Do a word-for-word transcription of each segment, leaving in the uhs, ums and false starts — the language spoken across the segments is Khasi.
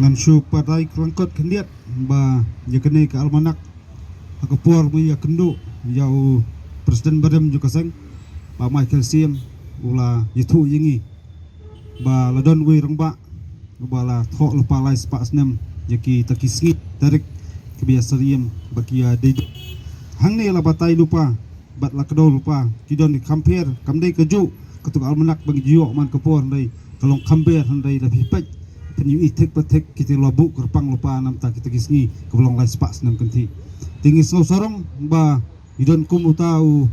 Ngan shu batai kyllangkot khyndiat ba ïa kane ka almanak ha ka por ba ngi ïakynduh ïa u President barim jong ka seng, Bah Michael Syiem, u la ïathuh ïa ngi ba la don uwei u rangbah ba la thoh lypa lai spah snem ïa kita ki sngi tarik kiba ïa syriem ba ki ïa dei. Hangne la batai lypa bad la kdew lypa, ki don ki compare, kam dei kajuh katu ka almanak ba ngi ju ïoh man ka por, hynrei ka long compare, hynrei lada phi peit phin ïohi thik pa thik kita la buh kyrpang lypa namar kita ki sngi kaba long lai spah snem kynthih. Te ngi sngew sarong ba ngi don kum uta u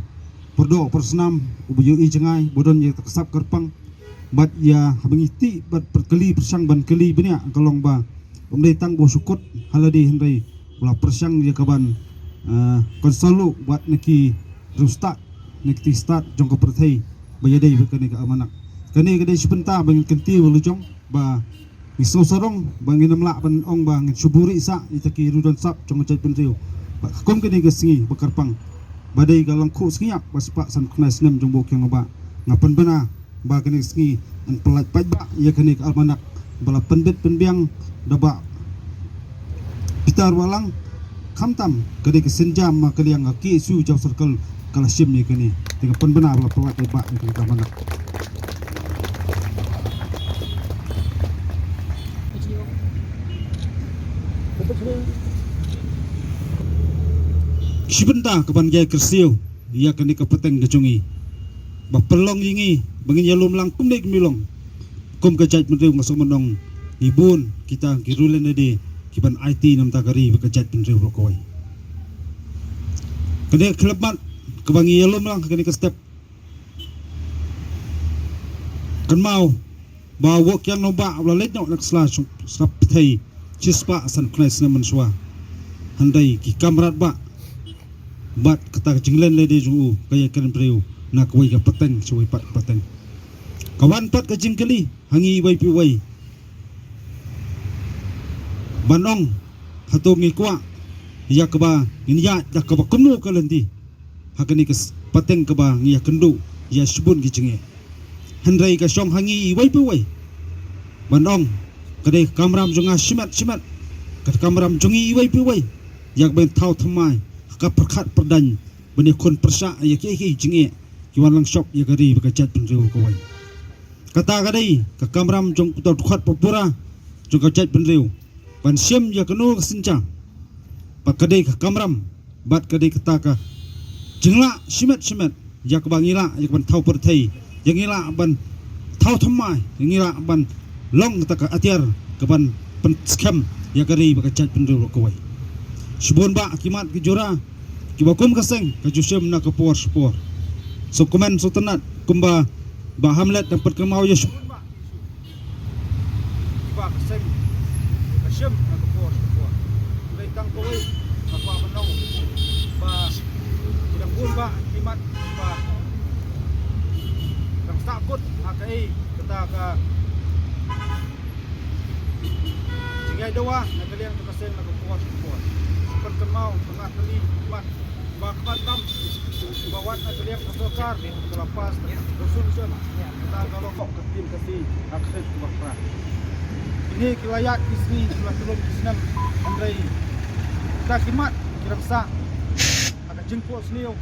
pyrdoh pyrsnam uba ïohi jngai, ba don ïa ka sap kyrpang. Bad ïa haba ngi tih bad pyrkylli pyrshang ban kylli bniah, ka long ba ym dei tang ba u shu kut ha lade, hynrei u la pyrshang ïa ka ban, eh, konsolu bad na ki riewstad, na ki stad jong ka pyrthei ba ïadei bad kane ka almanak. Kane ka dei shi bynta ba ngin kyntiew la jong ba ngi sngew sarong ba ngin ym lah ban ong ba ngin shu buhrieh sah ïa kita ki riewdonsap jong ka jaitbynriew. Ba kum kane ka sngi ba kyrpang ba dei ka lyngkhuh sngi ïap ba spah san khyndai snem jong u Bah Kiang Nangbah, nga pynbna ba kane ka sngi yn pyllait paidbah ïa kane ka almanak ba la pynbit pynbiang da Bah Peter Wahlang. Khamtam ka dei ka sienjam ma ka liang ka K S U Jaïaw Circle ka la shim ïa kane. Te nga pynbna ba la pyllait paidbah ïa kane ka almanak. Shi bynta kaban ïai kyrsiew ïa kane ka pateng ka jong ngi ba pynlong ïa ngi ba ngin ïalum lang kumne kumne long. Kum ka jaitbynriew nga sngewmynong ngi bun kita ki rule nade kiban aiti namar ka ri bad ka jaitbynriew baroh kawei. Kane ka khyllipmat kaba ngi ïalum lang kane ka step, kynmaw ba u Bah Kiang Nangbah u la leit noh na ka sla sla pyrthei shispah san khyndai snem mynshuwa. Hynrei ki kamram bah bad kata ka jinglen lade jong u ka ïai kren briew na kawei ka pateng sha kawei pat ka pateng. Ka wan pat ka jingkylli ha ngi iwei pa iwei ban ong, hato ngi kwah ïa kaba ngin ïaid da kaba kumno ka lynti ha kane ka s- pateng kaba ngi ïakynduh ïa shibun ki jingeh? Hynrei ka shong ha ngi iwei pa iwei ban ong, ka dei ka kamram jong nga shimet shimet, ka kamram jong ngi iwei pa iwei ïa kaba ngin thaw thymmai ha ka pyrkhat pyrdaiñ ban ïakhun pyrshah ïa kiei kiei ki jingeh ki wan lang shop ïa ka ri bad ka jaitbynriew kawei. Kata ka dei ka kamram jong uta u dkhot ba pura jong ka jaitbynriew ban shim ïa kano ka sienjam. Bad ka dei ka kamram bad ka dei kata ka jinglah shimet shimet ïa kaba ngi lah ïa kaban thaw pyrthei, ïa ngi lah ban thaw thymmai, ïa ngi lah ban long kata ka atiar kaban pynskhem ïa ka ri bad ka jaitbynriew baroh kawei. Shibun bah ki mat ki jura kiba kum ka seng ka ju shim na ka por sha por. Sngewkmen sngewtynnat kumba Bah Hamlet dang pynkynmaw ïa shibun bah kiba ka seng ka shim na ka por sha por. Hynrei tang kawei nga kwah ban ong ba ki dang bun bah ki mat ba dang sahkut ha kaei kata ka jingïaid dawa na ka liang jong ka seng na ka por sha por. Pynkynmaw ba nga kylli ki mat ba khamtam ba wat na ka liang ka sorkar ka la pass resolution kata ka long ka tim ka ti ha ka seng ka ba pra. Kine ki la ïaid ki sngi ki la tylli ki snem, hynrei kita ki mat ki dang sah ha ka jingphohsniew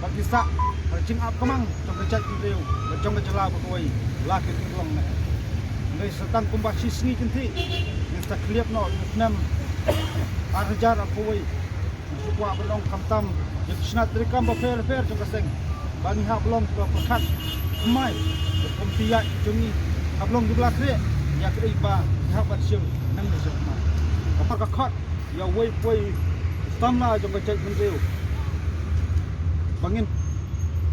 bad ki sah ha ka jingap kmang jong ka jaitbynriew bad jong ka jylla baroh kawei la ki jinglong ne. Hynrei sa tang kumba shi sngi kynthih ngin sa khlieh noh ïa u snem ar hajar arphew wei. Nga kwah ban ong khamtam ïa ki shnat treikam bapher bapher jong ka seng ba ngi hap long kiba pyrkhat thymmai. Kum ki ïaid jong ngi hap long kiba la khreh ïa kaei ba ngi hap ban shim nangne sha khmat. Ka por ka khot ïa uwei pa uwei u samla jong ka jaitbynriew ba ngin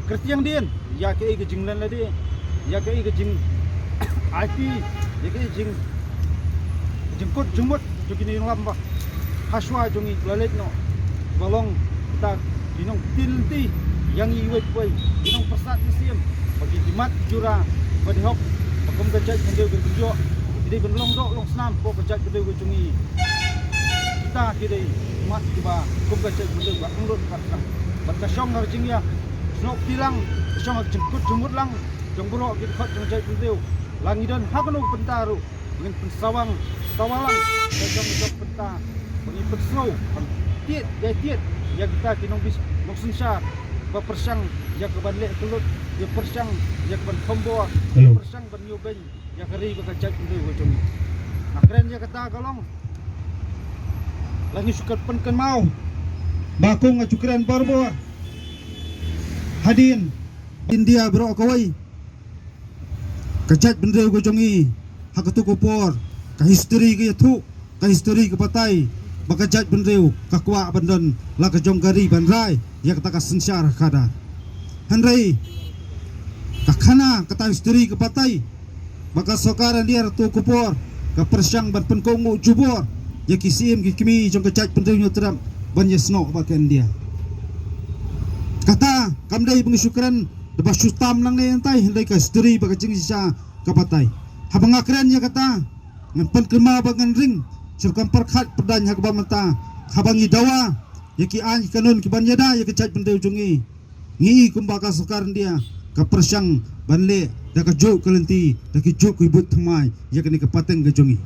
kyrtiang dien ïa kaei ka jinglen lade, ïa kaei ka jingaiti, ïa kaei ka jing jingkut jingmut jong kine ki nongïalam ba hashwa jong ngi ki la leit noh ba long kita ki nongkti lynti ïa ngi iwei pa iwei, ki nongpyrsad mynsiem ba ki mat ki jura ba dei hok ba kum ka jaitbynriew ka jong ngi ki dei ban long doh long snam hapoh ka jaitbynriew ka jong ngi. Kita ki dei mat kiba kum ka jaitbynriew ka angnud ka tlang bad ka shong ha ka jingïasnoh kti lang, ka shong ha ka jingkut jingmut lang jong baroh ki dkhot jong ka jaitbynriew. La ngi don ha kano ka bynta ruh Ngin pynsawang, sawang lang ka jong ka jong pynta ba ngin pynsngew ban tied ïa tied ïa kita ki nongbis nongsynshar ba pyrshang ïa ka ban leh kyllut, ïa pyrshang ïa ka ban thombor, ïa pyrshang ban ïoh beiñ ïa ka ri bad ka jaitbynriew ka jong ngi. Nga kren ïa kata ka long la ngi shu pynkynmaw ba kum nga shu kren barabor hadien India baroh kawei. Ka jaitbynriew ka jong ngi ha kato ka por, ka histori ka ïathuh, ka histori ka batai ba ka jaitbynriew ka kwah ban don la ka jong ka ri ban rai ïa kata ka synshar khadar. Hynrei ka khana kata histori ka batai ba ka sorkar India ha kato ka por ka pyrshang ban pynkohnguh jubor ïa ki syiem ki kmie jong ka jaitbynriew Hynñiewtrep ban ïasnoh bad ka India. Kata kam dei ba ngi shu kren da ba shu tam nangne nangtai, hynrei ka histori bad ka jingshisha ka batai. Haba nga kren ïa kata ngan pynkynmaw bad ngan ring sha rukom pyrkhat pyrdaiñ ha kaba mynta haba ngi dawa ïa ki aiñ ki kanun ki ban ïada ïa ka jaitbynriew jong ngi. Ngi i kumba ka sorkar India ka pyrshang ban leh da kajuh ka lynti, da kajuh ka buit thymmai ïa kane ka pateng ka jong ngi.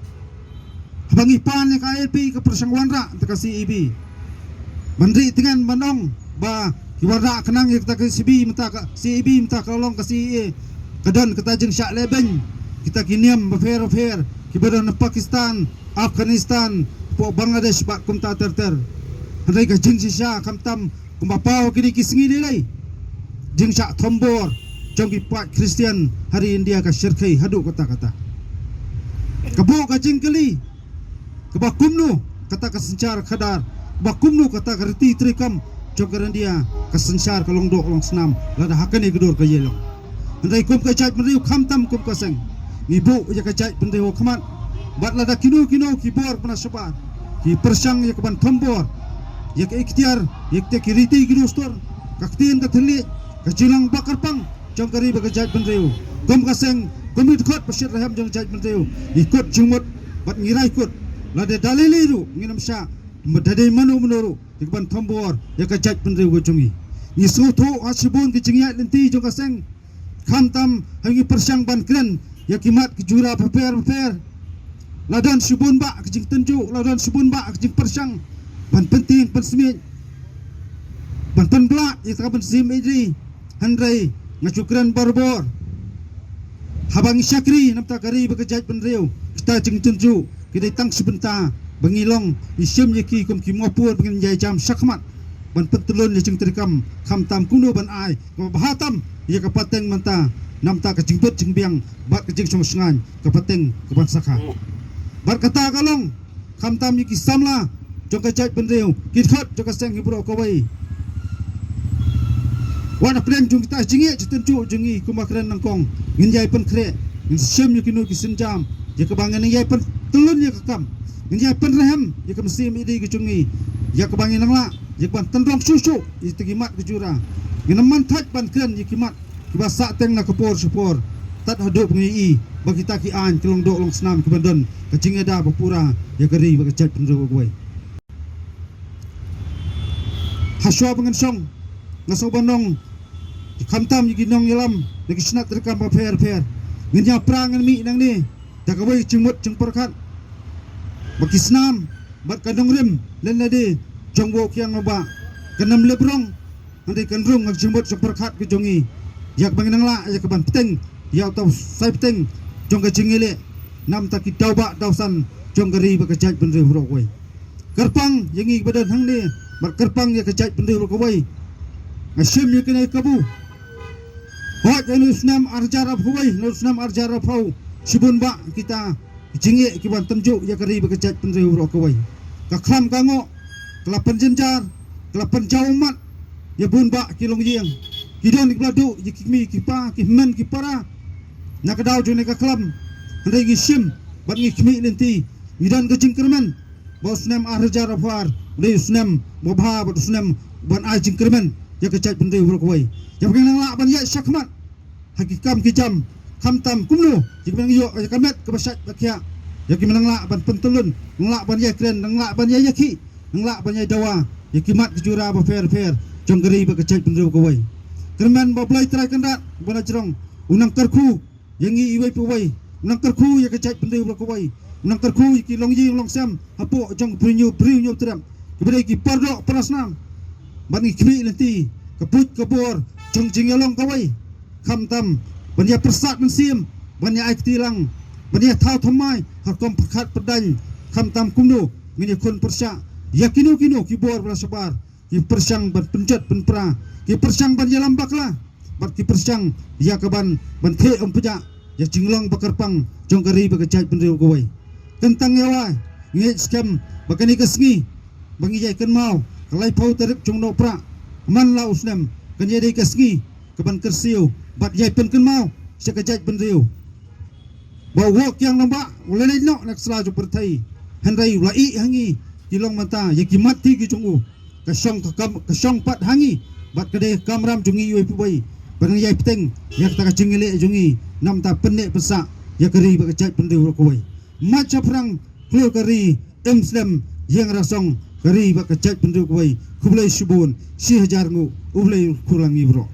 Haba ngi pan ïa ka I L P ka pyrshang wanrah da ka C A B ban ri tyngen ban ong ba ki wanrah khnang ïa kata ka C A B mynta ka C A B mynta ka long ka C A A. Ka don kata jingshah lehbeiñ kita ki niam bapher bapher kiba don na Pakistan, Afghanistan, hapoh Bangladesh bad kumta ter ter. Hynrei ka jingshisha khamtam kumba paw kine ki sngi lei lei, jingshah thombor jong ki paid Khristan ha ri India ka shyrkhei haduh katta katta. Ka buh ka jingkylli kaba kumno kata ka synshar khadar, kaba kumno kata ka riti treikam jong ka ri India ka synshar ka long doh long snam lada ha kane ka dur ka ïalong. Hynrei kum ka jaitbynriew khamtam kum ka seng ngi buh ïa ka jaitbynriew ha khmat. Bad lada kino kino ki bor bna shabar ki pyrshang ïa ka ban thombor ïa ka iktiar, ïa kita ki riti ki dustur, ka ktien ka thylliej, ka jinglong ba kyrpang jong ka ri bad ka jaitbynriew. Kum ka seng, kum ki dkhot ba shit rhem jong ka jaitbynriew, ngi kut jingmut bad ngi rai kut. Lada da lei lei ruh ngin ym shah, da dei mano mano ruh ïa ka ban thombor ïa ka jaitbynriew ka jong ngi. Ngi sngewthuh ha shibun ki jingïaid lynti jong ka seng, khamtam ha ngi pyrshang ban kren ïa ki mat ki jura bapher bapher. La don shibun bah ki jingtynjuh, la don shibun bah ki jingpyrshang ban pyntieng pynsmiej, ban pynblah ïa ka ban sim ïa ri. Hynrei nga shu kren barabor, haba ngi shakri namar ka ri bad ka jaitbynriew, kita jingtynjuh ki dei tang shi bynta ba ngi long, ngi shim ïa ki kum ki mawpud ba ngin ïai jam shakhmat ban pyntylun ïa jingtreikam, khamtam kumno ban ai kaba bha tam ïa ka pateng mynta namar ka jingbit jingbiang bad ka jingshong shngaiñ ka pateng ka ban sakha. Bad kata ka long khamtam ïa ki samla jong ka jaitbynriew, ki dkhot jong ka seng hi baroh kawei. Wat hapdeng jong kita jingïeit jingtynjuh jong ngi kum ba kren nyngkong, ngin ïai pynkhreh, ngin shim ïa kino ki sienjam ïa kaba ngin ïai pyntylun ïa ka kam, ngin ïai pynrhem ïa ka mynsiem ïa ka jong ngi ïa kaba ngin nang lah ïa ka ban tynrong shuh shuh ïa kita ki mat ki jura. Ngin ym man thait ban kren ïa ki mat kiba sah teng na ka por sha por, tad haduh ba ngi i ba kita ki aiñ ki long doh long snam kiba don ka jingïada ba pura ïa ka ri bad ka jaitbynriew kawei. Hashwa ba ngan shong, nga sngew ban ong, khamtam ïa ki nongïalam na ki shnat treikam bapher bapher, ngin ïa pra ngin mih nangne da kawei ka jingmut jingpyrkhat ba ki snam bad ka nongrim lane lade jong u kiang u bah kan ym lip rong. Hynrei kan rung ha ka jingmut jingpyrkhat ka jong ngi ïa kaba ngin nang lah ïa ka ban bteng ïa uta u sai bteng jong ka jingïaleh namar ki daw bah daw san jong ka ri bad ka jaitbynriew baroh kawei. Kyrpang ïa ngi kiba don hangne bad kyrpang ïa ka jaitbynriew baroh kawei. Nga shim ïa kane kabu, hooid, ha u snem ar hajar arphew wei, ha u snem ar hajar arphew, shibun bah kita ki jingeh ki ban tynjuh ïa ka ri bad ka jaitbynriew baroh kawei. Ka khlam ka ngoh ka la pynjynjar, ka la pynjaw ummat ïa bun bah ki longïing. Ki don kiba la duh ïa ki kmie ki kpa, ki hynmen ki para na ka daw jong kane ka khlam. Hynrei ngi shim bad ngi khmih lynti, ngi don ka jingkyrmen ba u snem ar hajar arphew ar u dei u snem ba bha bad u snem ban ai jingkyrmen ïa ka jaitbynriew baroh kawei. Ïa ba ngin nang lah ban ïaid shakhmat ha ki kam ki jam, khamtam kumno ïa kiba nang ïoh ïa ka met kaba shait ba khiah, ïa kiba nang lah ban pyntyllun, nang lah ban ïai kren, nang lah ban ïai ïakhih, nang lah ban ïai dawa ïa ki mat ki jura bapher bapher jong ka ri bad ka jaitbynriew kawei. Kyrmen ba U Blei Trai Kynrad ba na jrong u nang kyrkhu ïa ngi iwei pa iwei, nang kyrkhu ïa ka jaitbynriew baroh kawei, nang kyrkhu ïa ki longïing longsem hapoh jong ka Bri Hynñiewtrep, ki ba dei ki pardoh parasnam. Ban ngi khmih lynti ka buit ka bor jong jingïalong kawei, khamtam ban ïa pyrsad mynsiem, ban ïa ai kti lang, ban ïa thaw thymmai ha rukom pyrkhat pyrdaiñ, khamtam kumno ngin ïa khun pyrshah ïa kino kino ki bor ba la shabar, ki pyrshang ban pynjot pynpra, ki pyrshang ban ïalam bakla, bad ki pyrshang ïa ka ban ban theh ym pjah ïa jinglong ba kyrpang jong ka ri bad ka jaitbynriew kawei. Kyntang ïa wai, ngi ngeit skhem ba kane ka sngi ba ngi ïai kynmaw ka laiphew tarik jong u Nohprah man la u snem, kan ïa dei ka sngi ka ban kyrsiew bad ïai pynkynmaw sha ka jaitbynriew ba u Woh Kiang Nangbah u la leit noh na ka sla jong pyrthei, hynrei u la ïeh ha ngi ki long mynta ïa ki mat ti ki jong u. Ka shong ka kam, ka shong pat ha ngi bad ka dei ka kamram jong ngi iwei pa iwei ba nang ïai bteng ïa kata ka jingïaleh jong ngi, namar ta pynneh pynsah ïa ka ri bad ka jaitbynriew baroh kawei. Mat shaphrang khlur ka ri, im slem ïeng rasong ka ri bad ka jaitbynriew kawei. Khublei shibun, shi hajar nguh, U Blei un kyrkhu lang ïa ngi baroh.